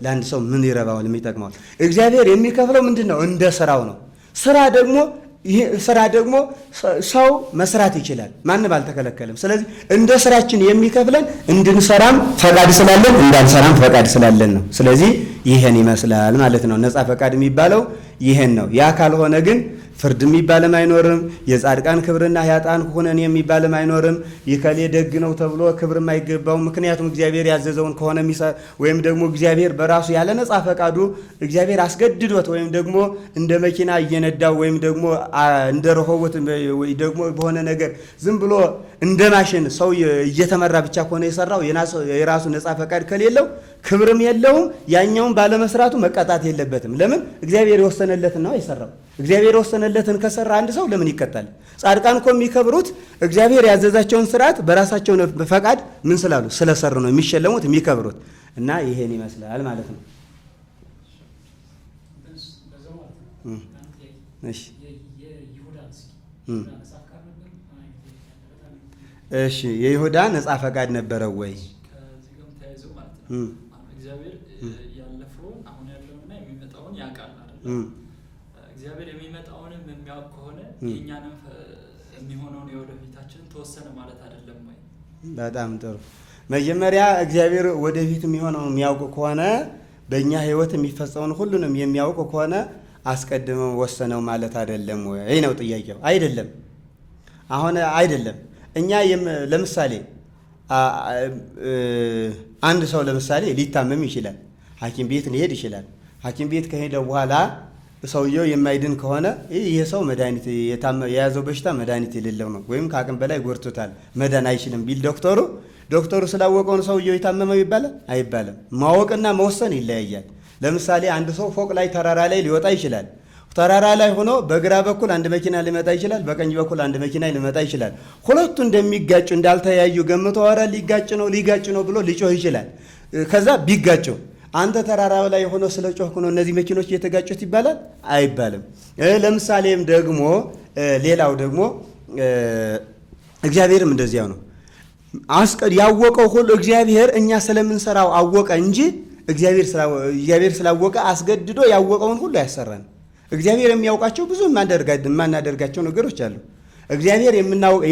ለአንድ ሰው ምን ይረባዋል? የሚጠቅመዋል? እግዚአብሔር የሚከፍለው ምንድን ነው? እንደ ስራው ነው። ስራ ደግሞ ይህ ስራ ደግሞ ሰው መስራት ይችላል፣ ማንም አልተከለከለም። ስለዚህ እንደ ስራችን የሚከፍለን እንድንሰራም ፈቃድ ስላለን እንዳንሰራም ፈቃድ ስላለን ነው። ስለዚህ ይህን ይመስላል ማለት ነው። ነፃ ፈቃድ የሚባለው ይህን ነው። ያ ካልሆነ ግን ፍርድ የሚባልም አይኖርም። የጻድቃን ክብርና የኃጥአን ኩነኔ የሚባልም አይኖርም። ይከሌ ደግ ነው ተብሎ ክብርም አይገባውም። ምክንያቱም እግዚአብሔር ያዘዘውን ከሆነ ወይም ደግሞ እግዚአብሔር በራሱ ያለ ነፃ ፈቃዱ እግዚአብሔር አስገድዶት ወይም ደግሞ እንደ መኪና እየነዳው ወይም ደግሞ እንደ ረሆቦት ወይ ደግሞ በሆነ ነገር ዝም ብሎ እንደ ማሽን ሰው እየተመራ ብቻ ከሆነ የሰራው የራሱ ነፃ ፈቃድ ከሌለው ክብርም የለውም። ያኛውን ባለመስራቱ መቀጣት የለበትም። ለምን? እግዚአብሔር የወሰነለትን ነው የሰራው። እግዚአብሔር የወሰነለትን ከሰራ አንድ ሰው ለምን ይቀጣል? ጻድቃን እኮ የሚከብሩት እግዚአብሔር ያዘዛቸውን ስርዓት በራሳቸው ፈቃድ ምን ስላሉ ስለሰሩ ነው የሚሸለሙት የሚከብሩት። እና ይሄን ይመስላል ማለት ነው። እሺ እሺ፣ የይሁዳ ነፃ ፈቃድ ነበረው ወይ? ከዚህ ጋርም ተያይዞ ማለት ነው። እግዚአብሔር ያለፈውን አሁን ያለውንና የሚመጣውን ያውቃል አይደል? እግዚአብሔር የሚመጣውንም የሚያውቅ ከሆነ የእኛንም የሚሆነውን የወደፊታችንን ተወሰነ ማለት አይደለም ወይ? በጣም ጥሩ። መጀመሪያ እግዚአብሔር ወደፊት የሚሆነውን የሚያውቅ ከሆነ፣ በእኛ ሕይወት የሚፈጸመውን ሁሉንም የሚያውቅ ከሆነ አስቀድመው ወሰነው ማለት አይደለም ወይ ነው ጥያቄው። አይደለም። አሁን አይደለም። እኛ ለምሳሌ አንድ ሰው ለምሳሌ ሊታመም ይችላል። ሐኪም ቤት ሊሄድ ይችላል። ሐኪም ቤት ከሄደ በኋላ ሰውየው የማይድን ከሆነ ይህ ሰው መድኃኒት የያዘው በሽታ መድኃኒት የሌለው ነው ወይም ከአቅም በላይ ጎድቶታል፣ መዳን አይችልም ቢል ዶክተሩ ስላወቀው ነው ሰውየው የታመመው ይባላል? አይባልም። ማወቅና መወሰን ይለያያል። ለምሳሌ አንድ ሰው ፎቅ ላይ ተራራ ላይ ሊወጣ ይችላል። ተራራ ላይ ሆኖ በግራ በኩል አንድ መኪና ሊመጣ ይችላል፣ በቀኝ በኩል አንድ መኪና ሊመጣ ይችላል። ሁለቱ እንደሚጋጩ እንዳልተያዩ ገምቶ ኧረ ሊጋጭ ነው ሊጋጭ ነው ብሎ ሊጮህ ይችላል። ከዛ ቢጋጩ አንተ ተራራ ላይ ሆኖ ስለ ጮህክ ነው እነዚህ መኪኖች እየተጋጩት ይባላል? አይባልም። ለምሳሌም ደግሞ ሌላው ደግሞ እግዚአብሔርም እንደዚያው ነው። ያወቀው ሁሉ እግዚአብሔር እኛ ስለምንሰራው አወቀ እንጂ እግዚአብሔር ስላወቀ አስገድዶ ያወቀውን ሁሉ አያሰራንም። እግዚአብሔር የሚያውቃቸው ብዙ የማናደርጋቸው ነገሮች አሉ። እግዚአብሔር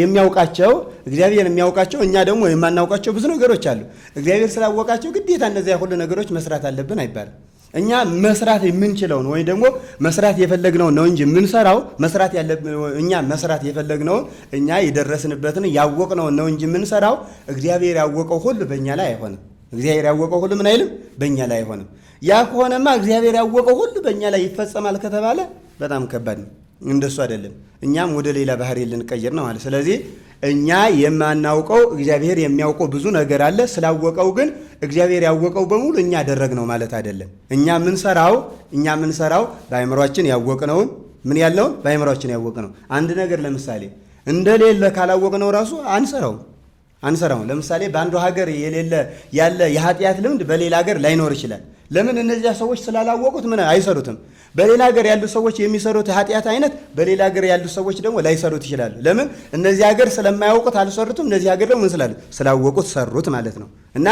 የሚያውቃቸው እግዚአብሔር የሚያውቃቸው እኛ ደግሞ የማናውቃቸው ብዙ ነገሮች አሉ። እግዚአብሔር ስላወቃቸው ግዴታ እነዚያ ሁሉ ነገሮች መስራት አለብን አይባልም። እኛ መስራት የምንችለውን ወይ ደግሞ መስራት የፈለግነውን ነው እንጂ የምንሰራው መስራት ያለብን እኛ መስራት የፈለግነውን እኛ የደረስንበትን ያወቅነውን ነው እንጂ የምንሰራው እግዚአብሔር ያወቀው ሁሉ በእኛ ላይ አይሆንም። እግዚአብሔር ያወቀው ሁሉ ምን አይልም? በእኛ ላይ አይሆንም። ያ ከሆነማ እግዚአብሔር ያወቀው ሁሉ በእኛ ላይ ይፈጸማል ከተባለ በጣም ከባድ ነው። እንደሱ አይደለም። እኛም ወደ ሌላ ባህሪ ልንቀይር ነው ማለት። ስለዚህ እኛ የማናውቀው እግዚአብሔር የሚያውቀው ብዙ ነገር አለ። ስላወቀው ግን እግዚአብሔር ያወቀው በሙሉ እኛ አደረግነው ማለት አይደለም። እኛ ምንሰራው በአእምሯችን ያወቅነውን ምን ያልነውን በአእምሯችን ያወቅነው አንድ ነገር ለምሳሌ እንደሌለ ካላወቅነው ራሱ አንሰራውም። ለምሳሌ በአንዱ ሀገር የሌለ ያለ የኃጢአት ልምድ በሌላ ሀገር ላይኖር ይችላል። ለምን? እነዚያ ሰዎች ስላላወቁት ምን አይሰሩትም። በሌላ ሀገር ያሉ ሰዎች የሚሰሩት የኃጢአት አይነት በሌላ ሀገር ያሉ ሰዎች ደግሞ ላይሰሩት ይችላሉ። ለምን? እነዚህ ሀገር ስለማያውቁት አልሰሩትም። እነዚህ ሀገር ደግሞ ምን ስላሉ ስላወቁት ሰሩት ማለት ነው። እና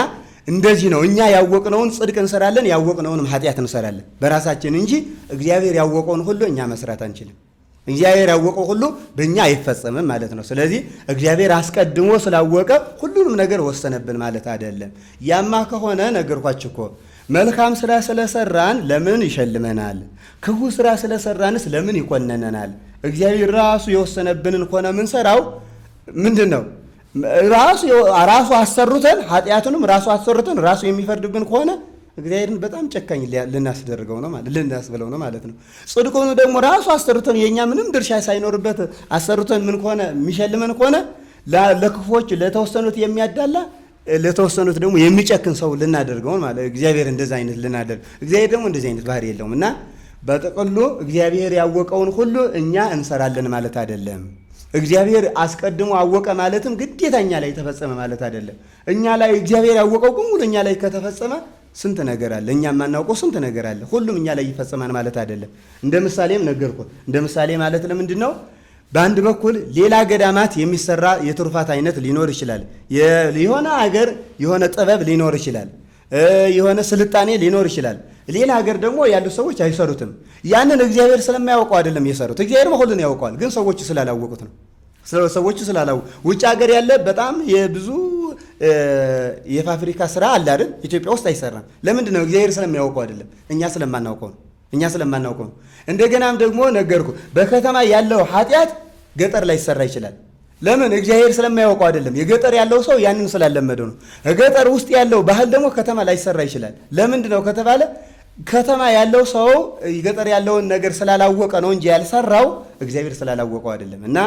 እንደዚህ ነው። እኛ ያወቅነውን ጽድቅ እንሰራለን፣ ያወቅነውንም ኃጢአት እንሰራለን በራሳችን እንጂ እግዚአብሔር ያወቀውን ሁሉ እኛ መስራት አንችልም። እግዚአብሔር ያወቀው ሁሉ በእኛ አይፈጸምም ማለት ነው። ስለዚህ እግዚአብሔር አስቀድሞ ስላወቀ ሁሉንም ነገር ወሰነብን ማለት አይደለም። ያማ ከሆነ ነገርኳችሁ እኮ መልካም ስራ ስለሰራን ለምን ይሸልመናል? ክፉ ስራ ስለሰራንስ ለምን ይኮነነናል? እግዚአብሔር ራሱ የወሰነብንን ከሆነ ምንሰራው ምንድን ነው? ራሱ አሰሩተን ኃጢአቱንም ራሱ አሰሩተን ራሱ የሚፈርድብን ከሆነ እግዚአብሔርን በጣም ጨካኝ ልናስደርገው ነው ማለት ልናስብለው ነው ማለት ነው። ጽድቁን ደግሞ ራሱ አሰርቶን የኛ ምንም ድርሻ ሳይኖርበት አሰርቶን ምን ከሆነ የሚሸልመን ከሆነ ለክፎች ለተወሰኑት የሚያዳላ ለተወሰኑት ደግሞ የሚጨክን ሰው ልናደርገው ማለት እግዚአብሔር እንደዛ አይነት ልናደርግ እግዚአብሔር ደግሞ እንደዚህ አይነት ባህሪ የለውም። እና በጥቅሉ እግዚአብሔር ያወቀውን ሁሉ እኛ እንሰራለን ማለት አይደለም። እግዚአብሔር አስቀድሞ አወቀ ማለትም ግዴታ እኛ ላይ ተፈጸመ ማለት አይደለም። እኛ ላይ እግዚአብሔር ያወቀው በሙሉ እኛ ላይ ከተፈጸመ ስንት ነገር አለ፣ እኛ የማናውቀው ስንት ነገር አለ። ሁሉም እኛ ላይ ይፈጸማል ማለት አይደለም። እንደ ምሳሌም ነገርኩት። እንደ ምሳሌ ማለት ለምንድን ነው? በአንድ በኩል ሌላ ገዳማት የሚሰራ የትሩፋት አይነት ሊኖር ይችላል። የሆነ አገር የሆነ ጥበብ ሊኖር ይችላል። የሆነ ስልጣኔ ሊኖር ይችላል። ሌላ ሀገር ደግሞ ያሉ ሰዎች አይሰሩትም። ያንን እግዚአብሔር ስለማያውቀው አይደለም የሰሩት። እግዚአብሔር ሁሉን ያውቀዋል፣ ግን ሰዎቹ ስላላወቁት ነው። ሰዎቹ ስላላወቁ ውጭ ሀገር ያለ በጣም የብዙ የፋብሪካ ስራ አለ አይደል? ኢትዮጵያ ውስጥ አይሰራም። ለምንድን ነው? እግዚአብሔር ስለሚያውቀው አይደለም፣ እኛ ስለማናውቀው ነው። እኛ ስለማናውቀው ነው። እንደገናም ደግሞ ነገርኩ፣ በከተማ ያለው ኃጢአት ገጠር ላይ ይሰራ ይችላል። ለምን? እግዚአብሔር ስለማያውቀው አይደለም። የገጠር ያለው ሰው ያንን ስላለመደው ነው። ገጠር ውስጥ ያለው ባህል ደግሞ ከተማ ላይ ይሰራ ይችላል። ለምንድን ነው ከተባለ ከተማ ያለው ሰው ገጠር ያለውን ነገር ስላላወቀ ነው እንጂ ያልሰራው እግዚአብሔር ስላላወቀው አይደለም። እና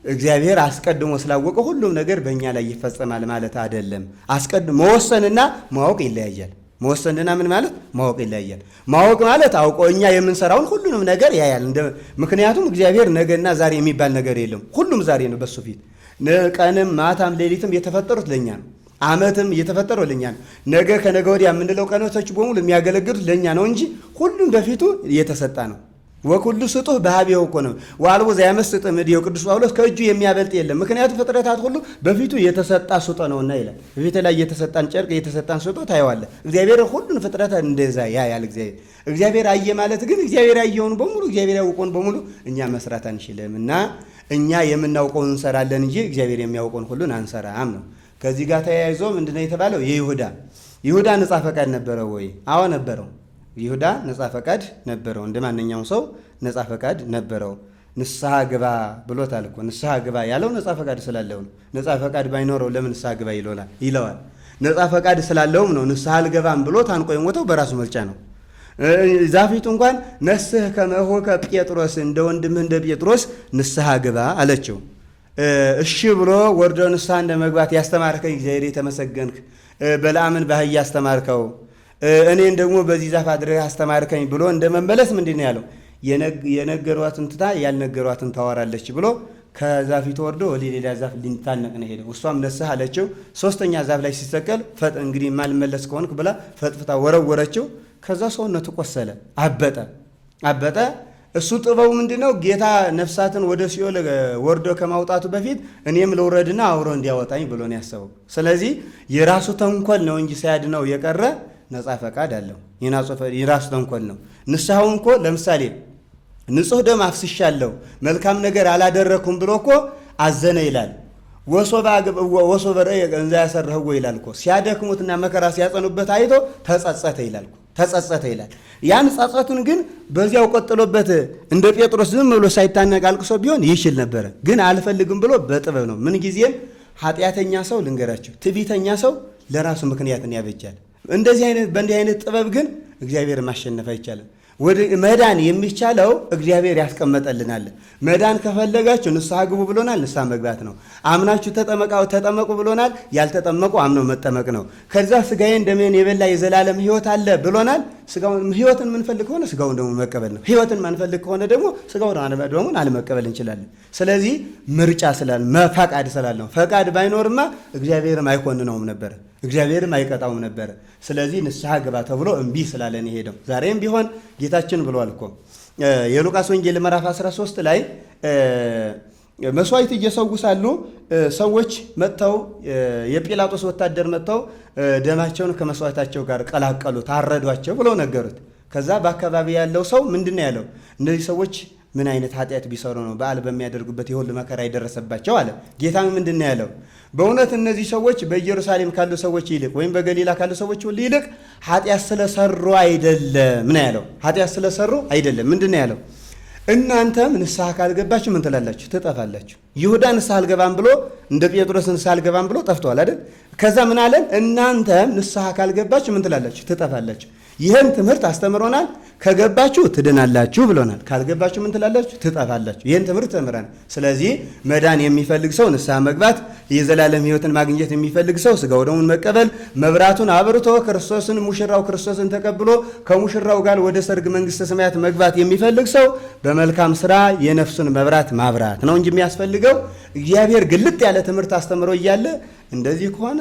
እግዚአብሔር አስቀድሞ ስላወቀ ሁሉም ነገር በእኛ ላይ ይፈጸማል ማለት አይደለም። አስቀድሞ መወሰንና ማወቅ ይለያያል። መወሰንና ምን ማለት ማወቅ ይለያያል። ማወቅ ማለት አውቆ እኛ የምንሰራውን ሁሉንም ነገር ያያል። ምክንያቱም እግዚአብሔር ነገና ዛሬ የሚባል ነገር የለም። ሁሉም ዛሬ ነው በሱ ፊት። ቀንም ማታም ሌሊትም የተፈጠሩት ለኛ ነው። ዓመትም የተፈጠረው ለኛ ነው። ነገ ከነገ ወዲያ የምንለው ቀኖቶች በሙሉ የሚያገለግሉት ለኛ ነው እንጂ ሁሉም በፊቱ የተሰጣ ነው። ወኩሉ ስጡህ በሀቢሁ እኮ ነው። ወአልቦ ዘያመስጥ እምኔሁ ቅዱስ ጳውሎስ ከእጁ የሚያበልጥ የለም። ምክንያቱም ፍጥረታት ሁሉ በፊቱ የተሰጣ ስጦ ነውና ይላል። በፊቱ ላይ የተሰጣን ጨርቅ የተሰጣን ስጦ ታየዋለህ። እግዚአብሔር ሁሉን ፍጥረት እንደዛ ያያል። እግዚአብሔር አየ ማለት ግን እግዚአብሔር ያየውን በሙሉ እግዚአብሔር ያወቀውን በሙሉ እኛ መስራት አንችልም እና እኛ የምናውቀውን እንሰራለን እንጂ እግዚአብሔር የሚያውቀውን ሁሉን አንሰራም ነው። ከዚህ ጋር ተያይዞ ምንድነው የተባለው? ይሁዳ ነጻ ፈቃድ ነበረው ወይ? አዎ ነበረው። ይሁዳ ነጻ ፈቃድ ነበረው። እንደ ማንኛውም ሰው ነጻ ፈቃድ ነበረው። ንስሐ ግባ ብሎታል እኮ። ንስሐ ግባ ያለው ነጻ ፈቃድ ስላለው ነው። ነጻ ፈቃድ ባይኖረው ለምን ንስሐ ግባ ይለዋል? ነጻ ፈቃድ ስላለውም ነው ንስሐ አልገባም ብሎ ታንቆ የሞተው በራሱ ምርጫ ነው። ዛፊቱ እንኳን ነስህ ከመሆከ ጴጥሮስ፣ እንደ ወንድምህ እንደ ጴጥሮስ ንስሐ ግባ አለችው። እሺ ብሎ ወርዶ ንስሐ እንደመግባት ያስተማርከኝ እግዚአብሔር የተመሰገንክ፣ በለዓምን ባህያ አስተማርከው፣ እኔን ደግሞ በዚህ ዛፍ አድርገህ አስተማርከኝ ብሎ እንደመመለስ ምንድን ነው ያለው? የነገሯትን ትታ ያልነገሯትን ታወራለች ብሎ ከዛፊቱ ወርዶ ወደ ሌላ ዛፍ ሊታነቅ ነው ሄደው። እሷም ነስህ አለችው። ሶስተኛ ዛፍ ላይ ሲሰቀል እንግዲህ ማልመለስ ከሆንክ ብላ ፈጥፍታ ወረወረችው። ከዛ ሰውነቱ ቆሰለ፣ አበጠ አበጠ። እሱ ጥበቡ ምንድነው? ጌታ ነፍሳትን ወደ ሲኦል ወርዶ ከማውጣቱ በፊት እኔም ልውረድና አብሮ እንዲያወጣኝ ብሎ ነው ያሰበው። ስለዚህ የራሱ ተንኮል ነው እንጂ ሳያድነው የቀረ ነጻ ፈቃድ አለው። የራሱ ተንኮል ነው። ንስሐውን እኮ ለምሳሌ ንጹህ ደም አፍስሻለሁ መልካም ነገር አላደረኩም ብሎ እኮ አዘነ ይላል። ወሶበ ርእየ እንዘ ያሰርህዎ ይላል እኮ። ሲያደክሙትና መከራ ሲያጸኑበት አይቶ ተጸጸተ ይላል እኮ። ተጸጸተ ይላል። ያን ጸጸቱን ግን በዚያው ቀጥሎበት እንደ ጴጥሮስ ዝም ብሎ ሳይታነቅ አልቅሶ ቢሆን ይችል ነበረ። ግን አልፈልግም ብሎ በጥበብ ነው። ምን ጊዜም ኃጢአተኛ ሰው ልንገራቸው፣ ትዕቢተኛ ሰው ለራሱ ምክንያትን ያበጃል። እንደዚህ አይነት በእንዲህ አይነት ጥበብ ግን እግዚአብሔር ማሸነፍ አይቻልም። ወደ መዳን የሚቻለው እግዚአብሔር ያስቀመጠልናል። መዳን ከፈለጋችሁ ንስሐ ግቡ ብሎናል። ንስሐ መግባት ነው። አምናችሁ ተጠመቁ ብሎናል። ያልተጠመቁ አምነው መጠመቅ ነው። ከዛ ስጋዬን ደሜን የበላ የዘላለም ሕይወት አለ ብሎናል። ስጋውን ሕይወትን የምንፈልግ ከሆነ ስጋውን ደግሞ መቀበል ነው። ሕይወትን የማንፈልግ ከሆነ ደግሞ ስጋውን ደግሞ አለመቀበል እንችላለን። ስለዚህ ምርጫ ስላለ መፈቃድ ስላለ ነው። ፈቃድ ባይኖርማ እግዚአብሔርም አይኮንነውም ነበር፣ እግዚአብሔርም አይቀጣውም ነበር። ስለዚህ ንስሐ ግባ ተብሎ እምቢ ስላለን የሄደው። ዛሬም ቢሆን ጌታችን ብሏል እኮ የሉቃስ ወንጌል ምዕራፍ 13 ላይ መስዋዕት እየሰዉ ሳሉ ሰዎች መጥተው የጲላጦስ ወታደር መጥተው ደማቸውን ከመስዋዕታቸው ጋር ቀላቀሉ፣ ታረዷቸው ብለው ነገሩት። ከዛ በአካባቢ ያለው ሰው ምንድነው ያለው? እነዚህ ሰዎች ምን አይነት ኃጢአት ቢሰሩ ነው በዓል በሚያደርጉበት የሁሉ መከራ የደረሰባቸው አለ። ጌታም ምንድነው ያለው? በእውነት እነዚህ ሰዎች በኢየሩሳሌም ካሉ ሰዎች ይልቅ ወይም በገሊላ ካሉ ሰዎች ሁሉ ይልቅ ኃጢአት ስለሰሩ አይደለም ነው ያለው። ኃጢአት ስለሰሩ አይደለም። ምንድነው ያለው? እናንተም ንስሐ ካልገባችሁ ምን ትላላችሁ? ትጠፋላችሁ። ይሁዳ ንስሐ አልገባም ብሎ እንደ ጴጥሮስ ንስሐ አልገባም ብሎ ጠፍቷል አይደል? ከዛ ምን አለን? እናንተም ንስሐ ካልገባችሁ ምን ትላላችሁ? ትጠፋላችሁ። ይህን ትምህርት አስተምሮናል። ከገባችሁ ትድናላችሁ ብሎናል። ካልገባችሁ ምን ትላላችሁ? ትጠፋላችሁ። ይህን ትምህርት ተምረናል። ስለዚህ መዳን የሚፈልግ ሰው ንስሐ መግባት፣ የዘላለም ሕይወትን ማግኘት የሚፈልግ ሰው ስጋው ደሙን መቀበል፣ መብራቱን አብርቶ ክርስቶስን ሙሽራው ክርስቶስን ተቀብሎ ከሙሽራው ጋር ወደ ሰርግ መንግስተ ሰማያት መግባት የሚፈልግ ሰው በመልካም ስራ የነፍሱን መብራት ማብራት ነው እንጂ የሚያስፈልገው እግዚአብሔር ግልጥ ያለ ትምህርት አስተምሮ እያለ እንደዚህ ከሆነ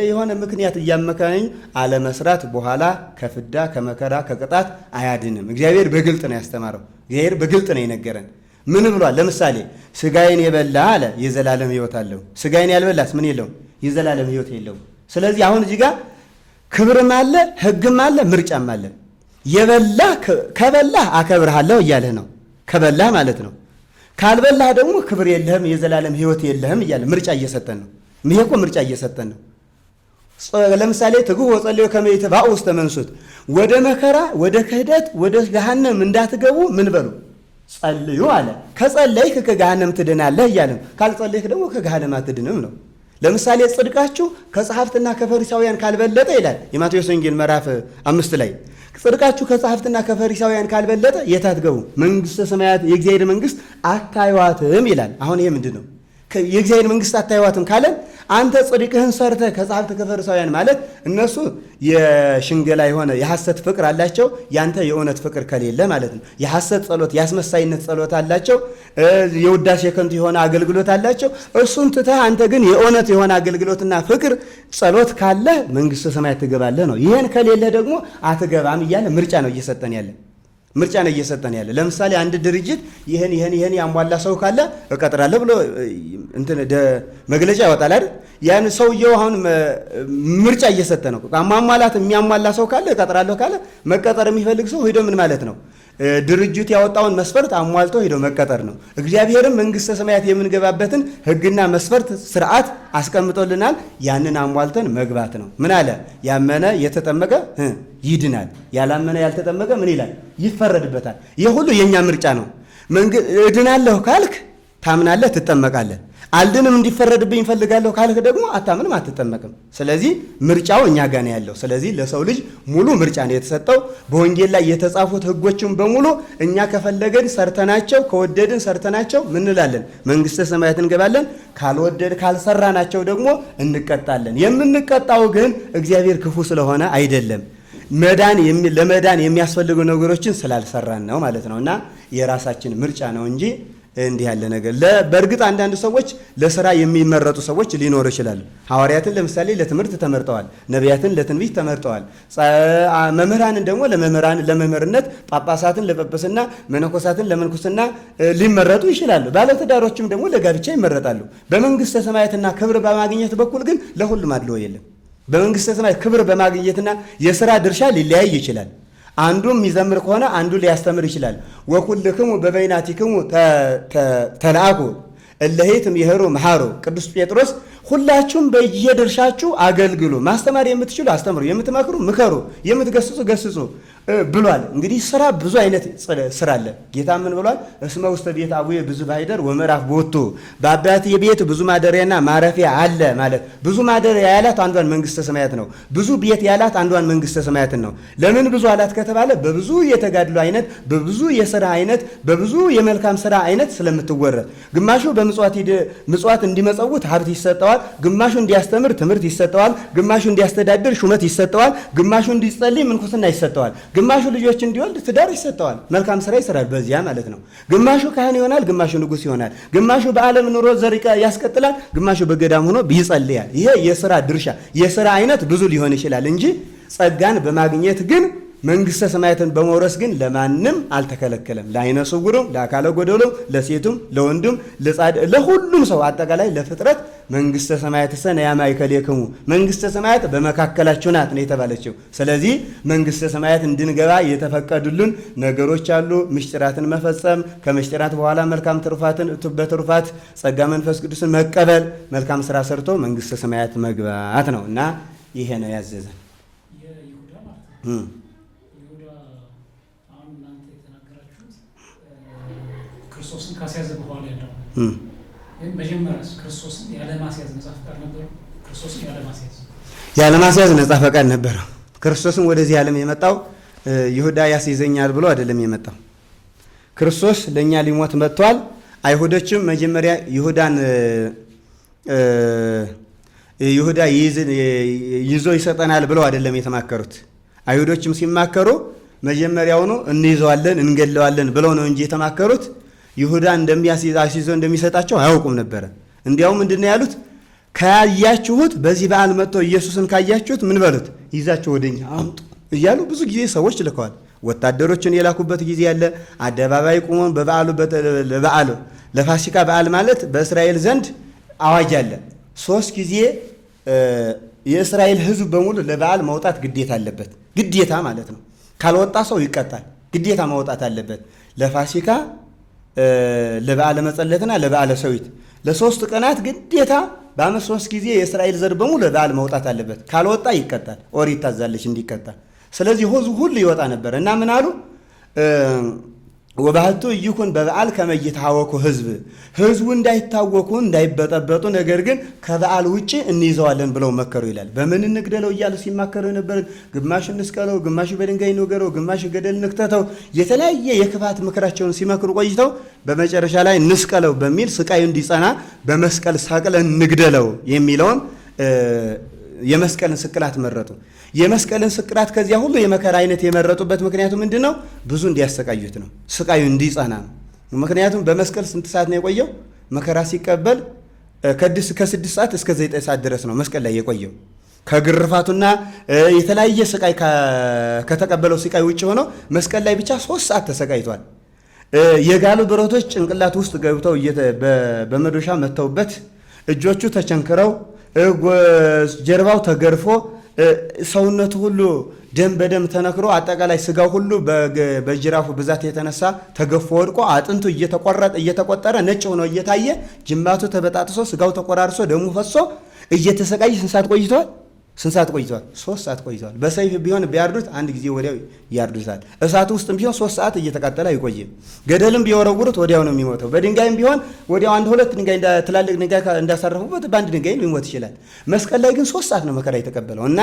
የሆነ ምክንያት እያመካኝ አለመስራት በኋላ ከፍዳ ከመከራ ከቅጣት አያድንም። እግዚአብሔር በግልጥ ነው ያስተማረው። እግዚአብሔር በግልጥ ነው የነገረን። ምን ብሏል? ለምሳሌ ስጋዬን የበላ አለ የዘላለም ሕይወት አለው። ስጋዬን ያልበላስ ምን የለውም? የዘላለም ሕይወት የለውም። ስለዚህ አሁን እዚህ ጋር ክብርም አለ፣ ሕግም አለ፣ ምርጫም አለ። የበላህ ከበላህ አከብርሃለሁ እያለህ ነው። ከበላህ ማለት ነው። ካልበላህ ደግሞ ክብር የለህም፣ የዘላለም ሕይወት የለህም እያለ ምርጫ እየሰጠን ነው። ይሄ እኮ ምርጫ እየሰጠን ነው። ለምሳሌ ትጉ ወጸልዩ ከመ ኢትባኡ ውስተ መንሱት፣ ወደ መከራ ወደ ክህደት ወደ ገሃነም እንዳትገቡ ምን በሉ ጸልዩ አለ። ከጸለይክ ከገሃነም ትድናለህ እያለ ነው። ካልጸለይክ ደግሞ ከገሃነም አትድንም ነው። ለምሳሌ ጽድቃችሁ ከጸሐፍትና ከፈሪሳውያን ካልበለጠ ይላል የማቴዎስ ወንጌል ምዕራፍ 5 ላይ፣ ጽድቃችሁ ከጸሐፍትና ከፈሪሳውያን ካልበለጠ የት አትገቡ፣ መንግስተ ሰማያት የእግዚአብሔር መንግስት አታዩዋትም ይላል። አሁን ይሄ ምንድን ነው? የእግዚአብሔር መንግስት አታዩዋትም ካለን አንተ ጽድቅህን ሰርተህ ከጸሐፍት ከፈሪሳውያን ማለት እነሱ የሽንገላ የሆነ የሐሰት ፍቅር አላቸው፣ ያንተ የእውነት ፍቅር ከሌለ ማለት ነው። የሐሰት ጸሎት፣ የአስመሳይነት ጸሎት አላቸው፣ የውዳሴ ከንቱ የሆነ አገልግሎት አላቸው። እሱን ትተህ አንተ ግን የእውነት የሆነ አገልግሎትና ፍቅር ጸሎት ካለ መንግስተ ሰማያት ትገባለህ ነው። ይህን ከሌለ ደግሞ አትገባም እያለ ምርጫ ነው እየሰጠን ያለ ምርጫ ነው እየሰጠን ያለ። ለምሳሌ አንድ ድርጅት ይህን ይህን ይህን ያሟላ ሰው ካለ እቀጥራለሁ ብሎ እንትን መግለጫ ያወጣል አይደል? ያን ሰውየው አሁን ምርጫ እየሰጠ ነው። ማሟላት የሚያሟላ ሰው ካለ እቀጥራለሁ ካለ መቀጠር የሚፈልግ ሰው ሄዶ ምን ማለት ነው? ድርጅቱ ያወጣውን መስፈርት አሟልቶ ሄዶ መቀጠር ነው። እግዚአብሔርም መንግስተ ሰማያት የምንገባበትን ሕግና መስፈርት ስርዓት አስቀምጦልናል። ያንን አሟልተን መግባት ነው። ምን አለ? ያመነ የተጠመቀ ይድናል፣ ያላመነ ያልተጠመቀ ምን ይላል? ይፈረድበታል። ይህ ሁሉ የኛ ምርጫ ነው። እድናለሁ ካልክ ታምናለህ፣ ትጠመቃለህ። አልድንም እንዲፈረድብኝ እፈልጋለሁ ካልክ ደግሞ አታምንም፣ አትጠመቅም። ስለዚህ ምርጫው እኛ ጋር ነው ያለው። ስለዚህ ለሰው ልጅ ሙሉ ምርጫ ነው የተሰጠው። በወንጌል ላይ የተጻፉት ሕጎችም በሙሉ እኛ ከፈለገን ሰርተናቸው፣ ከወደድን ሰርተናቸው ምን እንላለን? መንግስተ ሰማያት እንገባለን። ካልወደድ ካልሰራናቸው ደግሞ እንቀጣለን። የምንቀጣው ግን እግዚአብሔር ክፉ ስለሆነ አይደለም፣ ለመዳን የሚያስፈልጉ ነገሮችን ስላልሰራን ነው ማለት ነው። እና የራሳችን ምርጫ ነው እንጂ እንዲህ ያለ ነገር። በእርግጥ አንዳንድ ሰዎች ለስራ የሚመረጡ ሰዎች ሊኖሩ ይችላሉ። ሐዋርያትን ለምሳሌ ለትምህርት ተመርጠዋል። ነቢያትን ለትንቢት ተመርጠዋል። መምህራንን ደግሞ ለመምህርነት፣ ጳጳሳትን ለጵጵስና፣ መነኮሳትን ለምንኩስና ሊመረጡ ይችላሉ። ባለትዳሮችም ደግሞ ለጋብቻ ይመረጣሉ። በመንግስተ ሰማያትና ክብር በማግኘት በኩል ግን ለሁሉም አድልዎ የለም። በመንግስተ ሰማያት ክብር በማግኘትና የስራ ድርሻ ሊለያይ ይችላል። አንዱ የሚዘምር ከሆነ አንዱ ሊያስተምር ይችላል። ወኩልክሙ በበይናቲክሙ ተላአኩ እለሄትም ይሄሩ መሐሩ። ቅዱስ ጴጥሮስ ሁላችሁም በየድርሻችሁ አገልግሉ፣ ማስተማር የምትችሉ አስተምሩ፣ የምትመክሩ ምከሩ፣ የምትገስጹ ገስጹ ብሏል። እንግዲህ ስራ ብዙ አይነት ስራ አለ። ጌታ ምን ብሏል? እስመ ውስተ ቤት አቡዬ ብዙ ባይደር ወምዕራፍ ቦቱ፣ በአባቴ ቤት ብዙ ማደሪያና ማረፊያ አለ ማለት ብዙ ማደሪያ ያላት አንዷን መንግስተ ሰማያት ነው። ብዙ ቤት ያላት አንዷን መንግስተ ሰማያትን ነው። ለምን ብዙ አላት ከተባለ በብዙ የተጋድሎ አይነት፣ በብዙ የስራ አይነት፣ በብዙ የመልካም ስራ አይነት ስለምትወረድ፣ ግማሹ በምጽዋት ምጽዋት እንዲመጸውት ሀብት ይሰጠዋል፣ ግማሹ እንዲያስተምር ትምህርት ይሰጠዋል፣ ግማሹ እንዲያስተዳድር ሹመት ይሰጠዋል፣ ግማሹ እንዲጸልይ ምንኩስና ይሰጠዋል፣ ግማሹ ልጆች እንዲወልድ ትዳር ይሰጠዋል፣ መልካም ስራ ይሰራል በዚያ ማለት ነው። ግማሹ ካህን ይሆናል፣ ግማሹ ንጉስ ይሆናል፣ ግማሹ በዓለም ኑሮ ዘር ያስቀጥላል፣ ግማሹ በገዳም ሆኖ ይጸልያል። ይሄ የስራ ድርሻ የስራ አይነት ብዙ ሊሆን ይችላል እንጂ ጸጋን በማግኘት ግን መንግስተ ሰማያትን በመውረስ ግን ለማንም አልተከለከለም። ለአይነ ስውሩም፣ ለአካለ ጎደሎም፣ ለሴቱም፣ ለወንዱም፣ ለሁሉም ሰው አጠቃላይ ለፍጥረት መንግስተ ሰማያት ሰነ ያማእከሌክሙ፣ መንግስተ ሰማያት በመካከላችሁ ናት ነው የተባለችው። ስለዚህ መንግስተ ሰማያት እንድንገባ የተፈቀዱልን ነገሮች አሉ። ምስጢራትን መፈጸም፣ ከምስጢራት በኋላ መልካም ትሩፋትን በትሩፋት ጸጋ መንፈስ ቅዱስን መቀበል፣ መልካም ስራ ሰርቶ መንግስተ ሰማያት መግባት ነው እና ይሄ ነው ያዘዘን። ክርስቶስን ካስያዘ በኋላ ያለው ግን መጀመሪያስ ክርስቶስን ያለማስያዝ ነጻ ፈቃድ ነበረው? ክርስቶስን ያለማስያዝ ነጻ ፈቃድ ነበረው። ክርስቶስን ወደዚህ ዓለም የመጣው ይሁዳ ያስይዘኛል ብሎ አይደለም የመጣው። ክርስቶስ ለኛ ሊሞት መጥቷል። አይሁዶችም መጀመሪያ ይሁዳን ይሁዳ ይዞ ይሰጠናል ብለው አይደለም የተማከሩት። አይሁዶችም ሲማከሩ መጀመሪያውኑ እንይዘዋለን እንገለዋለን ብለው ነው እንጂ የተማከሩት ይሁዳ እንደሚያስይዘው እንደሚሰጣቸው አያውቁም ነበረ። እንዲያውም ምንድነው ያሉት? ካያችሁት በዚህ በዓል መጥቶ ኢየሱስን ካያችሁት ምን በሉት ይዛችሁ ወደኛ አምጡ እያሉ ብዙ ጊዜ ሰዎች ልከዋል። ወታደሮችን የላኩበት ጊዜ ያለ አደባባይ ቆሞ በበዓሉ ለበዓሉ ለፋሲካ በዓል ማለት በእስራኤል ዘንድ አዋጅ አለ። 3 ጊዜ የእስራኤል ሕዝብ በሙሉ ለበዓል መውጣት ግዴታ አለበት። ግዴታ ማለት ነው። ካልወጣ ሰው ይቀጣል። ግዴታ መውጣት አለበት። ለፋሲካ፣ ለበዓለ መጸለትና ለበዓለ ሰዊት ለሶስት ቀናት ግዴታ በዓመት 3 ጊዜ የእስራኤል ዘር በሙሉ ለበዓል መውጣት አለበት። ካልወጣ ይቀጣል። ኦሪት ታዛለች እንዲቀጣ። ስለዚህ ሕዝቡ ሁሉ ይወጣ ነበር እና ምን አሉ? ወባህቱ ይኩን በበዓል ከመ ይትሐወኩ ሕዝብ፣ ሕዝቡ እንዳይታወኩ እንዳይበጠበጡ፣ ነገር ግን ከበዓል ውጪ እንይዘዋለን ብለው መከሩ ይላል። በምን እንግደለው እያሉ ሲማከሩ ነበር። ግማሽ እንስቀለው፣ ግማሽ በድንጋይ እንውገረው፣ ግማሽ ገደል እንክተተው፣ የተለያየ የክፋት ምክራቸውን ሲመክሩ ቆይተው በመጨረሻ ላይ እንስቀለው በሚል ስቃዩ እንዲጸና በመስቀል ሰቅለን እንግደለው የሚለውን የመስቀልን ስቅላት መረጡ። የመስቀልን ስቅላት ከዚያ ሁሉ የመከራ አይነት የመረጡበት ምክንያቱ ምንድነው? ብዙ እንዲያሰቃዩት ነው። ስቃዩ እንዲጸና ነው። ምክንያቱም በመስቀል ስንት ሰዓት ነው የቆየው? መከራ ሲቀበል ከ6 ሰዓት እስከ 9 ሰዓት ድረስ ነው መስቀል ላይ የቆየው። ከግርፋቱና የተለያየ ስቃይ ከተቀበለው ስቃይ ውጭ ሆኖ መስቀል ላይ ብቻ 3 ሰዓት ተሰቃይቷል። የጋሉ ብረቶች ጭንቅላት ውስጥ ገብተው በመዶሻ መተውበት፣ እጆቹ ተቸንክረው፣ ጀርባው ተገርፎ፣ ሰውነቱ ሁሉ ደም በደም ተነክሮ፣ አጠቃላይ ስጋው ሁሉ በጅራፉ ብዛት የተነሳ ተገፎ ወድቆ፣ አጥንቱ እየተቆረጠ እየተቆጠረ ነጭ ሆኖ እየታየ፣ ጅማቱ ተበጣጥሶ፣ ስጋው ተቆራርሶ፣ ደሙ ፈሶ እየተሰቃየ ስንት ሰዓት ቆይቷል? ስንት ሰዓት ቆይቷል? 3 ሰዓት ቆይቷል። በሰይፍ ቢሆን ቢያርዱት አንድ ጊዜ ወዲያው ያርዱታል። እሳቱ ውስጥም ቢሆን 3 ሰዓት እየተቃጠለ አይቆይም። ገደልም ቢወረውሩት ወዲያው ነው የሚሞተው። በድንጋይም ቢሆን ወዲያው አንድ ሁለት ድንጋይ ትላልቅ ድንጋይ እንዳሳረፉበት በአንድ ድንጋይ ሊሞት ይችላል። መስቀል ላይ ግን 3 ሰዓት ነው መከራ የተቀበለው። እና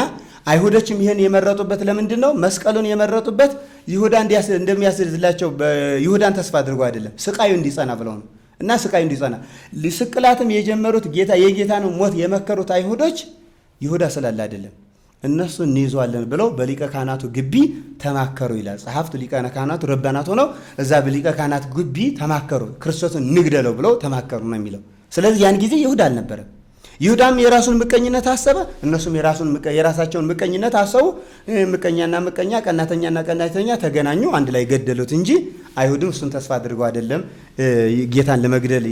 አይሁዶችም ይሄን የመረጡበት ለምንድን ነው? መስቀሉን የመረጡበት ይሁዳ እንደሚያስይዝላቸው ይሁዳን ተስፋ አድርገው አይደለም፣ ስቃዩ እንዲጸና ብለው ነው። እና ስቃዩ እንዲጸና ስቅላትም የጀመሩት የጌታን ሞት የመከሩት አይሁዶች ይሁዳ ስላለ አይደለም፣ እነሱ እንይዘዋለን ብለው በሊቀ ካህናቱ ግቢ ተማከሩ ይላል። ጸሐፍቱ ሊቃነ ካህናቱ ረባናት ሆነው እዛ በሊቀ ካህናት ግቢ ተማከሩ፣ ክርስቶስን ንግደለው ብለው ተማከሩ ነው የሚለው። ስለዚህ ያን ጊዜ ይሁዳ አልነበረም። ይሁዳም የራሱን ምቀኝነት አሰበ፣ እነሱም የራሳቸውን ምቀኝነት አሰቡ። ምቀኛና ምቀኛ፣ ቀናተኛና ቀናተኛ ተገናኙ፣ አንድ ላይ ገደሉት እንጂ አይሁድም እሱን ተስፋ አድርገው አይደለም ጌታን ለመግደል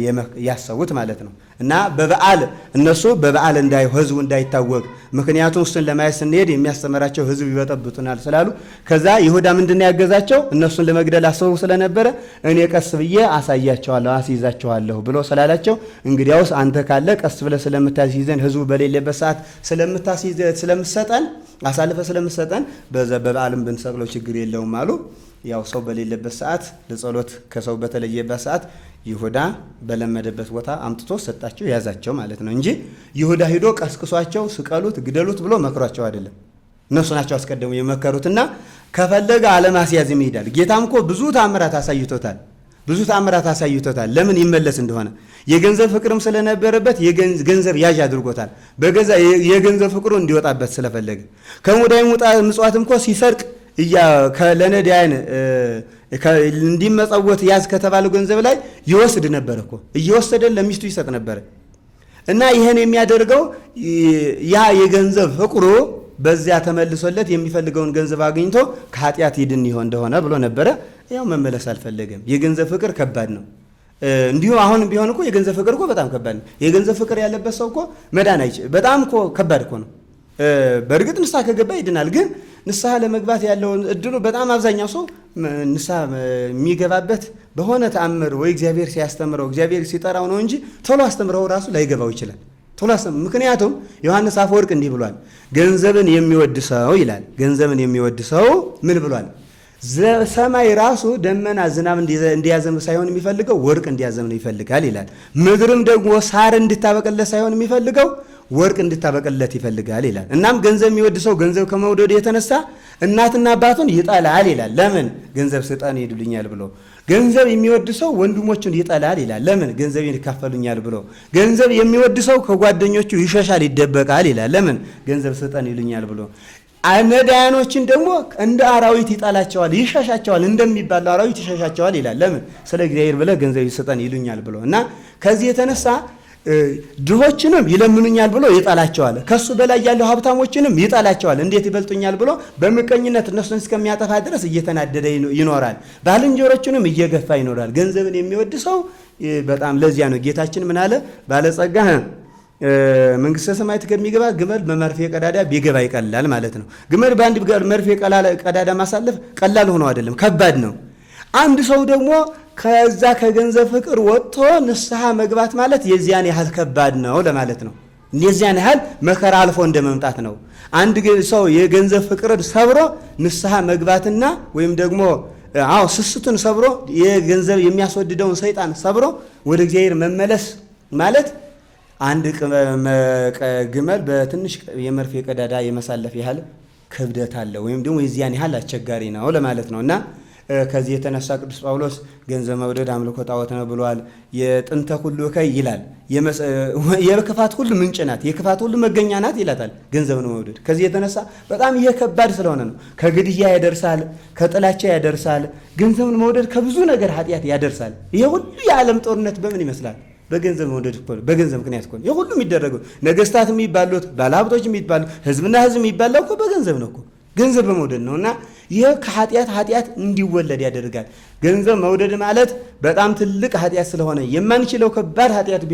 ያሰቡት ማለት ነው። እና በበዓል እነሱ በበዓል እንዳይ ህዝቡ እንዳይታወቅ፣ ምክንያቱም እሱን ለማየት ስንሄድ የሚያስተምራቸው ህዝብ ይበጠብጡናል ስላሉ፣ ከዛ ይሁዳ ምንድነው ያገዛቸው? እነሱን ለመግደል አስበው ስለነበረ እኔ ቀስ ብዬ አሳያቸዋለሁ፣ አስይዛቸዋለሁ ብሎ ስላላቸው፣ እንግዲያውስ አንተ ካለ ቀስ ብለህ ስለምታስይዘን ህዝቡ በሌለበት ሰዓት ስለምትሰጠን አሳልፈ ስለምትሰጠን በዛ በበዓልም ብንሰቅለው ችግር የለውም አሉ። ያው ሰው በሌለበት ሰዓት ለጸሎት ከሰው በተለየበት ሰዓት ይሁዳ በለመደበት ቦታ አምጥቶ ሰጣቸው፣ ያዛቸው ማለት ነው እንጂ ይሁዳ ሂዶ ቀስቅሷቸው ስቀሉት ግደሉት ብሎ መክሯቸው አይደለም። እነሱ ናቸው አስቀድመው የመከሩትና ከፈለገ አለማስያዝም ይሄዳል። ጌታም እኮ ብዙ ተአምራት አሳይቶታል። ብዙ ተአምራት አሳይቶታል። ለምን ይመለስ እንደሆነ የገንዘብ ፍቅርም ስለነበረበት የገንዘብ ያዥ አድርጎታል። በገዛ የገንዘብ ፍቅሩ እንዲወጣበት ስለፈለገ ከሙዳይ ምጽዋትም እኮ ሲሰርቅ ለነዳያን እንዲመጸወት ያዝ ከተባለው ገንዘብ ላይ ይወስድ ነበር እኮ፣ እየወሰደ ለሚስቱ ይሰጥ ነበር። እና ይሄን የሚያደርገው ያ የገንዘብ ፍቅሩ በዚያ ተመልሶለት የሚፈልገውን ገንዘብ አግኝቶ ከኃጢአት ይድን ይሆን እንደሆነ ብሎ ነበረ። ያው መመለስ አልፈለገም። የገንዘብ ፍቅር ከባድ ነው። እንዲሁ አሁንም ቢሆን እኮ የገንዘብ ፍቅር እኮ በጣም ከባድ ነው። የገንዘብ ፍቅር ያለበት ሰው እኮ መዳን አይችልም። በጣም እኮ ከባድ እኮ ነው። በእርግጥ ንስሐ ከገባ ይድናል። ግን ንስሐ ለመግባት ያለውን እድሉ በጣም አብዛኛው ሰው ንስሐ የሚገባበት በሆነ ተአምር ወይ እግዚአብሔር ሲያስተምረው እግዚአብሔር ሲጠራው ነው እንጂ ቶሎ አስተምረው ራሱ ላይገባው ይችላል። ቶሎ አስተምረው። ምክንያቱም ዮሐንስ አፈወርቅ እንዲህ ብሏል፣ ገንዘብን የሚወድ ሰው ይላል። ገንዘብን የሚወድ ሰው ምን ብሏል? ሰማይ ራሱ ደመና ዝናብ እንዲያዘንብ ሳይሆን የሚፈልገው ወርቅ እንዲያዘንብ ይፈልጋል ይላል። ምድርም ደግሞ ሳር እንድታበቅልለት ሳይሆን የሚፈልገው ወርቅ እንድታበቅልለት ይፈልጋል ይላል። እናም ገንዘብ የሚወድ ሰው ገንዘብ ከመውደዱ የተነሳ እናትና አባቱን ይጠላል ይላል። ለምን? ገንዘብ ስጠን ይሉኛል ብሎ። ገንዘብ የሚወድ ሰው ወንድሞቹን ይጠላል ይላል። ለምን? ገንዘብ ይካፈሉኛል ብሎ። ገንዘብ የሚወድ ሰው ከጓደኞቹ ይሸሻል ይደበቃል ይላል። ለምን? ገንዘብ ስጠን ይሉኛል ብሎ። ነዳያኖችን ደግሞ እንደ አራዊት ይጠላቸዋል፣ ይሸሻቸዋል፣ እንደሚባል አራዊት ይሸሻቸዋል ይላል። ለምን? ስለ እግዚአብሔር ብለህ ገንዘብ ይሰጠን ይሉኛል ብሎ። እና ከዚህ የተነሳ ድሆችንም ይለምኑኛል ብሎ ይጠላቸዋል። ከሱ በላይ ያለው ሀብታሞችንም ይጠላቸዋል። እንዴት ይበልጡኛል ብሎ በምቀኝነት እነሱን እስከሚያጠፋ ድረስ እየተናደደ ይኖራል። ባልንጀሮቹንም እየገፋ ይኖራል። ገንዘብን የሚወድ ሰው በጣም ለዚያ ነው ጌታችን ምን አለ? ባለጸጋ መንግስተ ሰማያት ከሚገባ ግመል በመርፌ ቀዳዳ ቢገባ ይቀላል ማለት ነው። ግመል በአንድ መርፌ ቀዳዳ ማሳለፍ ቀላል ሆኖ አይደለም፣ ከባድ ነው። አንድ ሰው ደግሞ ከዛ ከገንዘብ ፍቅር ወጥቶ ንስሐ መግባት ማለት የዚያን ያህል ከባድ ነው ለማለት ነው። የዚያን ያህል መከራ አልፎ እንደመምጣት ነው። አንድ ሰው የገንዘብ ፍቅርን ሰብሮ ንስሐ መግባትና ወይም ደግሞ አዎ ስስቱን ሰብሮ የገንዘብ የሚያስወድደውን ሰይጣን ሰብሮ ወደ እግዚአብሔር መመለስ ማለት አንድ ግመል በትንሽ የመርፌ ቀዳዳ የመሳለፍ ያህል ክብደት አለ ወይም ደግሞ የዚያን ያህል አስቸጋሪ ነው ለማለት ነው። እና ከዚህ የተነሳ ቅዱስ ጳውሎስ ገንዘብ መውደድ አምልኮ ጣዖት ነው ብሏል። የጥንተ ሁሉ እከይ ይላል። የክፋት ሁሉ ምንጭ ናት፣ የክፋት ሁሉ መገኛ ናት ይላታል ገንዘብን መውደድ። ከዚህ የተነሳ በጣም ይሄ ከባድ ስለሆነ ነው። ከግድያ ያደርሳል፣ ከጥላቻ ያደርሳል። ገንዘብን መውደድ ከብዙ ነገር ኃጢአት ያደርሳል። ይሄ ሁሉ የዓለም ጦርነት በምን ይመስላል? በገንዘብ መውደድ እኮ ነው። በገንዘብ ምክንያት እኮ ነው ይሄ ሁሉ የሚደረገው። ነገስታት የሚባሉት፣ ባለሀብቶች የሚባሉት፣ ህዝብና ህዝብ የሚባለው እኮ በገንዘብ ነው እኮ፣ ገንዘብ በመውደድ ነውና ይሄ ከኃጢአት ኃጢአት እንዲወለድ ያደርጋል። ገንዘብ መውደድ ማለት በጣም ትልቅ ኃጢአት ስለሆነ የማንችለው ከባድ ኃጢአት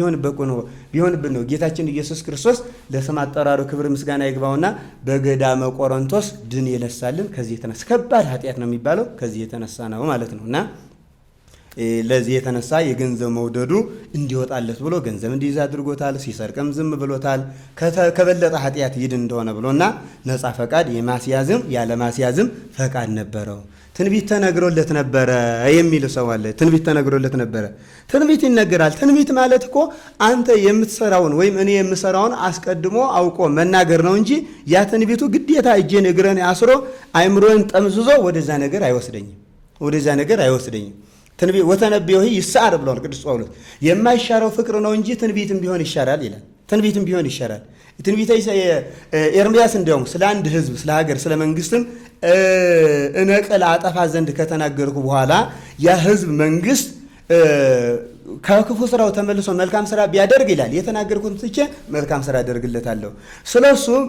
ቢሆንብን ነው ጌታችን ኢየሱስ ክርስቶስ ለስም አጠራሩ ክብር ምስጋና ይግባውና በገዳመ ቆሮንቶስ ድን የነሳልን ከዚህ የተነሳ ከባድ ኃጢአት ነው የሚባለው ከዚህ የተነሳ ነው ማለት ነውና ለዚህ የተነሳ የገንዘብ መውደዱ እንዲወጣለት ብሎ ገንዘብ እንዲይዝ አድርጎታል። ሲሰርቅም ዝም ብሎታል። ከበለጠ ኃጢአት ይድን እንደሆነ ብሎና ነፃ ፈቃድ የማስያዝም ያለማስያዝም ፈቃድ ነበረው። ትንቢት ተነግሮለት ነበረ የሚል ሰው አለ። ትንቢት ተነግሮለት ነበረ። ትንቢት ይነገራል። ትንቢት ማለት እኮ አንተ የምትሰራውን ወይም እኔ የምሰራውን አስቀድሞ አውቆ መናገር ነው እንጂ ያ ትንቢቱ ግዴታ እጄን እግሬን አስሮ አይምሮን ጠምዝዞ ወደዛ ነገር አይወስደኝም። ወደዛ ነገር አይወስደኝም። ትንቢት ወተነብዮ ይሳር ብሏል ቅዱስ ጳውሎስ። የማይሻረው ፍቅር ነው እንጂ ትንቢትም ቢሆን ይሻራል ይላል። ትንቢትም ቢሆን ይሻራል። ትንቢተ ኤርምያስ እንደውም ስለ አንድ ህዝብ፣ ስለ ሀገር፣ ስለ መንግስትም እነቅል አጠፋ ዘንድ ከተናገርኩ በኋላ ያ ህዝብ መንግስት ከክፉ ስራው ተመልሶ መልካም ስራ ቢያደርግ ይላል የተናገርኩትን ትቼ መልካም ስራ አደርግለታለሁ። ስለሱም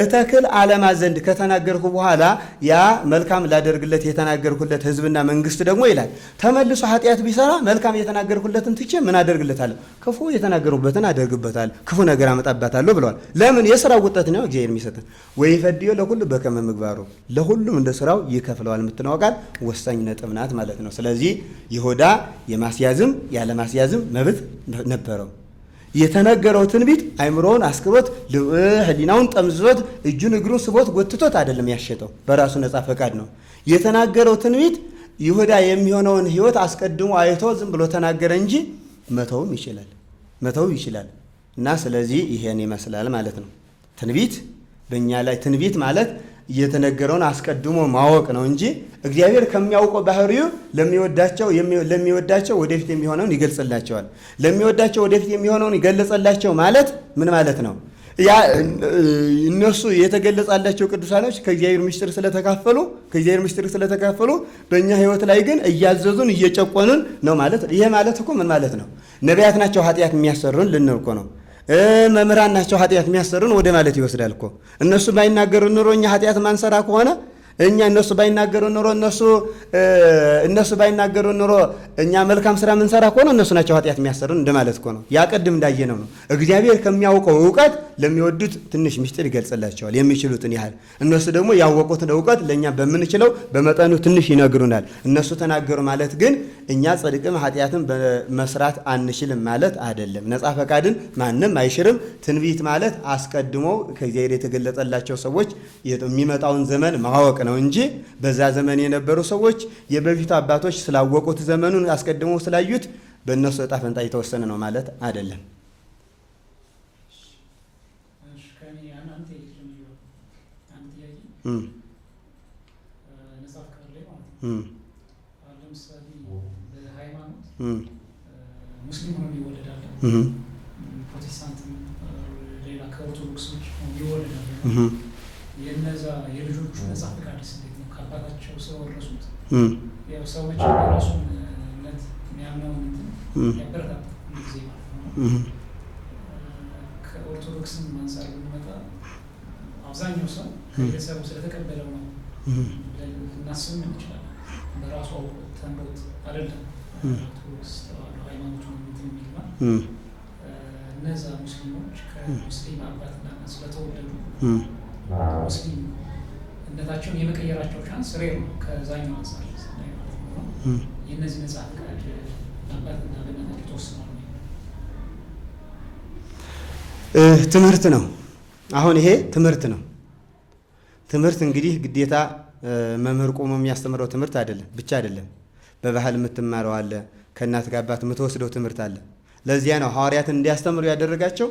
እተክል አለማ ዘንድ ከተናገርኩ በኋላ ያ መልካም ላደርግለት የተናገርኩለት ህዝብና መንግስት ደግሞ ይላል ተመልሶ ኃጢአት ቢሰራ መልካም የተናገርኩለትን ትቼ ምን አደርግለታለሁ? ክፉ የተናገርኩበትን አደርግበታለሁ፣ ክፉ ነገር አመጣበታለሁ ብለዋል። ለምን? የስራው ውጤት ነው እግዚአብሔር የሚሰጠን። ወይፈድዮ ለሁሉ በከመ ምግባሩ፣ ለሁሉም እንደ ስራው ይከፍለዋል የምትለው ቃል ወሳኝ ነጥብ ናት ማለት ነው። ስለዚህ ይሁዳ የማስያዝም ያለማስያዝም መብት ነበረው። የተነገረው ትንቢት አይምሮውን አስክሮት ህሊናውን ጠምዝዞት እጁን እግሩን ስቦት ጎትቶት አይደለም ያሸጠው፣ በራሱ ነፃ ፈቃድ ነው። የተናገረው ትንቢት ይሁዳ የሚሆነውን ህይወት አስቀድሞ አይቶ ዝም ብሎ ተናገረ እንጂ መተውም ይችላል፣ መተው ይችላል። እና ስለዚህ ይሄን ይመስላል ማለት ነው። ትንቢት በእኛ ላይ ትንቢት ማለት የተነገረውን አስቀድሞ ማወቅ ነው እንጂ እግዚአብሔር ከሚያውቀው ባህሪው ለሚወዳቸው ወደፊት የሚሆነውን ይገልጽላቸዋል። ለሚወዳቸው ወደፊት የሚሆነውን ይገልጽላቸው ማለት ምን ማለት ነው? ያ እነሱ የተገለጻላቸው ቅዱሳኖች ከእግዚአብሔር ምስጢር ስለተካፈሉ ከእግዚአብሔር ምስጢር ስለተካፈሉ በእኛ ህይወት ላይ ግን እያዘዙን እየጨቆኑን ነው ማለት። ይሄ ማለት እኮ ምን ማለት ነው? ነቢያት ናቸው ኃጢአት የሚያሰሩን ልንል እኮ ነው። መምህራን ናቸው ኃጢአት የሚያሰሩን ወደ ማለት ይወስዳል እኮ። እነሱ ባይናገሩ ኑሮ እኛ ኃጢአት ማንሰራ ከሆነ እኛ እነሱ ባይናገሩ ኑሮ እነሱ ባይናገሩ ኑሮ እኛ መልካም ስራ የምንሰራ ከሆነ እነሱ ናቸው ኃጢአት የሚያሰሩን እንደማለት እኮ ነው። ያ ቅድም እንዳየነው ነው። እግዚአብሔር ከሚያውቀው እውቀት ለሚወዱት ትንሽ ምስጢር ይገልጽላቸዋል የሚችሉትን ያህል። እነሱ ደግሞ ያወቁትን እውቀት ለኛ በምንችለው በመጠኑ ትንሽ ይነግሩናል። እነሱ ተናገሩ ማለት ግን እኛ ጽድቅም ኃጢአትም በመስራት አንችልም ማለት አይደለም። ነፃ ፈቃድን ማንም አይሽርም። ትንቢት ማለት አስቀድሞ ከእግዚአብሔር የተገለጸላቸው ሰዎች የሚመጣውን ዘመን ማወቅ ነው እንጂ በዛ ዘመን የነበሩ ሰዎች የበፊቱ አባቶች ስላወቁት ዘመኑን አስቀድሞ ስላዩት በእነሱ ዕጣ ፈንታ የተወሰነ ነው ማለት አይደለም። እሺ ከእኔ አንድ ጥያቄ ጀምሮ አንድ ጥያቄ ነፃ ፈቃድ ላይ ማለት ነው። አሁን ለምሳሌ በሃይማኖት ሙስሊም ሆኖ ይወለዳል፣ ፕሮቴስታንትም ሌላ ከኦርቶዶክሶች ሆኖ ይወለዳል። የነዛ የልጆቹ ነፃ ፈቃድስ እንዴት ነው? ከአባታቸው ስለወረሱት ያው ሰዎች የራሱን እምነት የሚያምነውን እንትን ያበረታታል ሁሉ ጊዜ ማለት ነው። ከኦርቶዶክስም አንፃር ብንመጣ አብዛኛው ሰው ከቤተሰቡ ስለተቀበለው ነው ብለን ልናስብም እንችላለን። በራሱ አውቆ ተምሮት አይደለም ኦርቶዶክስ ተዋህዶ ሃይማኖቱን እንትን የሚልና እነዛ ሙስሊሞች ከሙስሊም አባትና እናት ስለተወለዱ ሙስሊምነታቸውን የመቀየራቸው chance rare ነው ከዛኛው አንጻር ስናይ ማለት ነው። የእነዚህ ነጻ ፈቃድ አባትና በእናታቸው ተወስኗል። ትምህርት ነው። አሁን ይሄ ትምህርት ነው። ትምህርት እንግዲህ ግዴታ መምህር ቆሞ የሚያስተምረው ትምህርት አይደለም ብቻ አይደለም። በባህል የምትማረው አለ፣ ከእናት ከአባት የምትወስደው ትምህርት አለ። ለዚያ ነው ሐዋርያትን እንዲያስተምሩ ያደረጋቸው።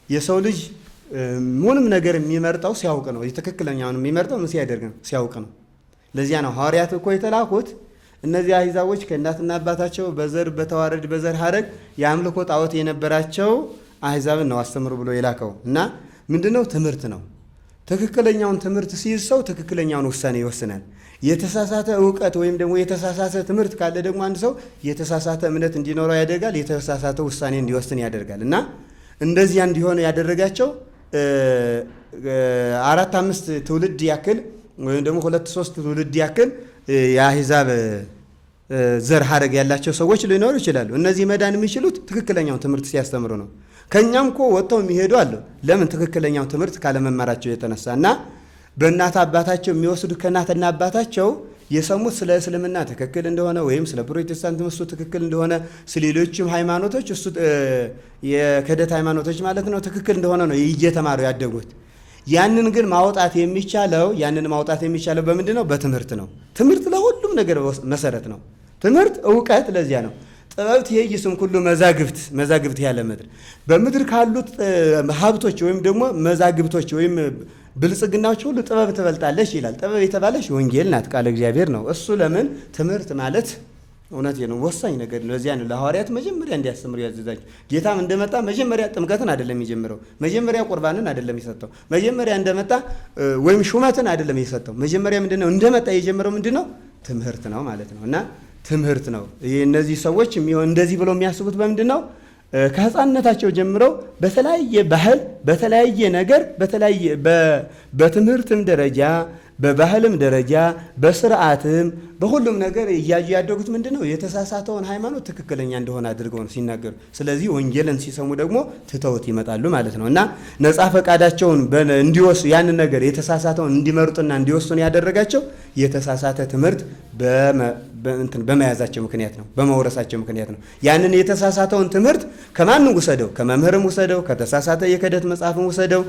የሰው ልጅ ምንም ነገር የሚመርጠው ሲያውቅ ነው። ትክክለኛውን የሚመርጠው ምን ሲያደርግ ነው? ሲያውቅ ነው። ለዚያ ነው ሐዋርያት እኮ የተላኩት። እነዚህ አሕዛቦች ከእናትና አባታቸው በዘር በተዋረድ በዘር ሐረግ የአምልኮ ጣዖት የነበራቸው አሕዛብን ነው አስተምሩ ብሎ የላከው እና ምንድነው? ትምህርት ነው። ትክክለኛውን ትምህርት ሲይዝ ሰው ትክክለኛውን ውሳኔ ይወስናል። የተሳሳተ እውቀት ወይም ደግሞ የተሳሳተ ትምህርት ካለ ደግሞ አንድ ሰው የተሳሳተ እምነት እንዲኖረው ያደርጋል፣ የተሳሳተ ውሳኔ እንዲወስን ያደርጋል። እና እንደዚያ እንዲሆን ያደረጋቸው 4 5 ትውልድ ያክል ወይም ደግሞ 2 3 ትውልድ ያክል የአሕዛብ ዘር ሐረግ ያላቸው ሰዎች ሊኖሩ ይችላሉ። እነዚህ መዳን የሚችሉት ትክክለኛውን ትምህርት ሲያስተምሩ ነው። ከኛም እኮ ወጥተው የሚሄዱ አሉ። ለምን? ትክክለኛው ትምህርት ካለመማራቸው የተነሳ እና በእናት አባታቸው የሚወስዱት ከእናትና አባታቸው የሰሙት ስለ እስልምና ትክክል እንደሆነ ወይም ስለ ፕሮቴስታንት እሱ ትክክል እንደሆነ ስለ ሌሎችም ሃይማኖቶች እሱ የክህደት ሃይማኖቶች ማለት ነው ትክክል እንደሆነ ነው እየተማሩ ያደጉት። ያንን ግን ማውጣት የሚቻለው በምንድን ነው? በትምህርት ነው። ትምህርት ለሁሉም ነገር መሰረት ነው። ትምህርት እውቀት ለዚያ ነው። ጥበብ ትሄይስም ሁሉ መዛግብት ያለ ምድር በምድር ካሉት ሀብቶች ወይም ደግሞ መዛግብቶች ወይም ብልጽግናዎች ሁሉ ጥበብ ትበልጣለች ይላል። ጥበብ የተባለች ወንጌል ናት፣ ቃለ እግዚአብሔር ነው። እሱ ለምን ትምህርት ማለት እውነት ነው ወሳኝ ነገር ነው። ለዚያ ነው ለሐዋርያት መጀመሪያ እንዲያስተምሩ ያዘዛቸው። ጌታም እንደመጣ መጀመሪያ ጥምቀትን አይደለም የጀመረው፣ መጀመሪያ ቁርባንን አይደለም የሰጠው፣ መጀመሪያ እንደመጣ ወይም ሹመትን አይደለም የሰጠው። መጀመሪያ ምንድነው እንደመጣ የጀመረው ምንድነው? ትምህርት ነው ማለት ነው። እና ትምህርት ነው። እነዚህ ሰዎች እንደዚህ ብለው የሚያስቡት በምንድን ነው? ከህፃንነታቸው ጀምረው በተለያየ ባህል በተለያየ ነገር በተለያየ በትምህርትም ደረጃ በባህልም ደረጃ በስርዓትም በሁሉም ነገር እያዩ ያደጉት ምንድነው? የተሳሳተውን ሃይማኖት ትክክለኛ እንደሆነ አድርገው ነው ሲናገሩ። ስለዚህ ወንጌልን ሲሰሙ ደግሞ ትተውት ይመጣሉ ማለት ነው። እና ነፃ ፈቃዳቸውን እንዲወስኑ ያንን ነገር የተሳሳተውን እንዲመርጡና እንዲወስኑ ያደረጋቸው የተሳሳተ ትምህርት በመያዛቸው ምክንያት ነው፣ በመውረሳቸው ምክንያት ነው። ያንን የተሳሳተውን ትምህርት ከማንም ውሰደው፣ ከመምህርም ውሰደው፣ ከተሳሳተ የክህደት መጽሐፍም ውሰደው፣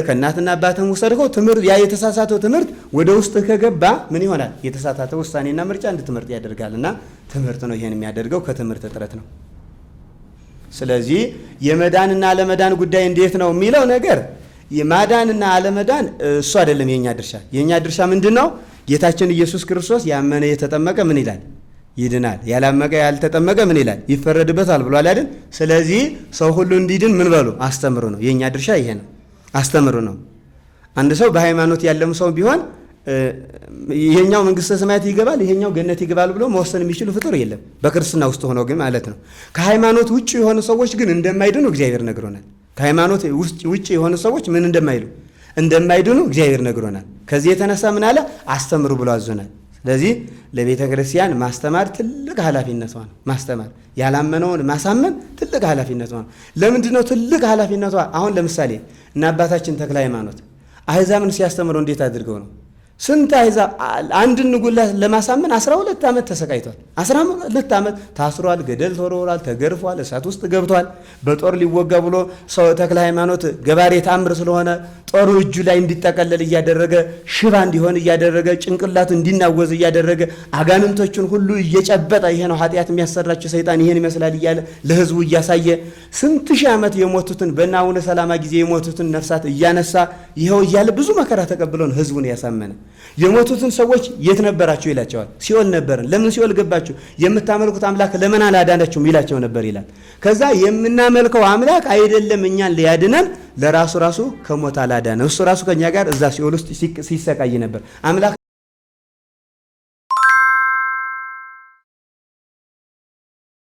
ከእናትና አባትም ውሰደው፣ ትምህርት ያ የተሳሳተው ትምህርት ወደ ውስጥ ከገባ ምን ይሆናል? የተሳሳተ ውሳኔና ምርጫ እንድትመርጥ ያደርጋልና ትምህርት ነው ይሄን የሚያደርገው፣ ከትምህርት እጥረት ነው። ስለዚህ የመዳንና አለመዳን ጉዳይ እንዴት ነው የሚለው ነገር የማዳንና አለመዳን እሱ አይደለም የኛ ድርሻ። የኛ ድርሻ ምንድነው? ጌታችን ኢየሱስ ክርስቶስ ያመነ የተጠመቀ ምን ይላል? ይድናል። ያላመቀ ያልተጠመቀ ምን ይላል? ይፈረድበታል ብሏል አይደል? ስለዚህ ሰው ሁሉ እንዲድን ምን በሉ? አስተምሩ ነው የኛ ድርሻ፣ ይሄ ነው። አስተምሩ ነው። አንድ ሰው በሃይማኖት ያለም ሰው ቢሆን ይሄኛው መንግስተ ሰማያት ይገባል ይሄኛው ገነት ይገባል ብሎ መወሰን የሚችሉ ፍጡር የለም፣ በክርስትና ውስጥ ሆኖ ግን ማለት ነው። ከሃይማኖት ውጭ የሆኑ ሰዎች ግን እንደማይድኑ እግዚአብሔር ነግሮናል። ከሃይማኖት ውጭ የሆኑ ሰዎች ምን እንደማይድኑ እግዚአብሔር ነግሮናል። ከዚህ የተነሳ ምን አለ? አስተምሩ ብሎ አዞናል። ስለዚህ ለቤተ ክርስቲያን ማስተማር ትልቅ ኃላፊነቷ ነው። ማስተማር ያላመነውን ማሳመን ትልቅ ኃላፊነቷ ነው። ለምንድነው ትልቅ ኃላፊነቷ? አሁን ለምሳሌ እና አባታችን ተክለ ሃይማኖት አሕዛብን ሲያስተምሩ እንዴት አድርገው ነው? ስንት አሕዛብ አንድን ንጉሥ ለማሳመን 12 ዓመት ተሰቃይቷል። 12 ዓመት ታስሯል፣ ገደል ተወርውሯል፣ ተገርፏል፣ እሳት ውስጥ ገብቷል። በጦር ሊወጋ ብሎ ሰው ተክለ ሃይማኖት ገባሬ ታምር ስለሆነ ጦሩ እጁ ላይ እንዲጠቀለል እያደረገ ሽባ እንዲሆን እያደረገ ጭንቅላቱ እንዲናወዝ እያደረገ አጋንንቶቹን ሁሉ እየጨበጠ ይሄ ነው ኃጢአት የሚያሰራቸው ሰይጣን ይሄን ይመስላል እያለ ለህዝቡ እያሳየ ስንት ሺህ ዓመት የሞቱትን በእነ አቡነ ሰላማ ጊዜ የሞቱትን ነፍሳት እያነሳ ይኸው እያለ ብዙ መከራ ተቀብሎ ነው ህዝቡን ያሳመነ። የሞቱትን ሰዎች የት ነበራችሁ ይላቸዋል። ሲኦል ነበርን። ለምን ሲኦል ገባችሁ? የምታመልኩት አምላክ ለምን አላዳናችሁም ይላቸው ነበር ይላል። ከዛ የምናመልከው አምላክ አይደለም እኛን ሊያድነን ለራሱ ራሱ ከሞት አላዳነ። እሱ ራሱ ከኛ ጋር እዛ ሲኦል ውስጥ ሲሰቃይ ነበር አምላክ።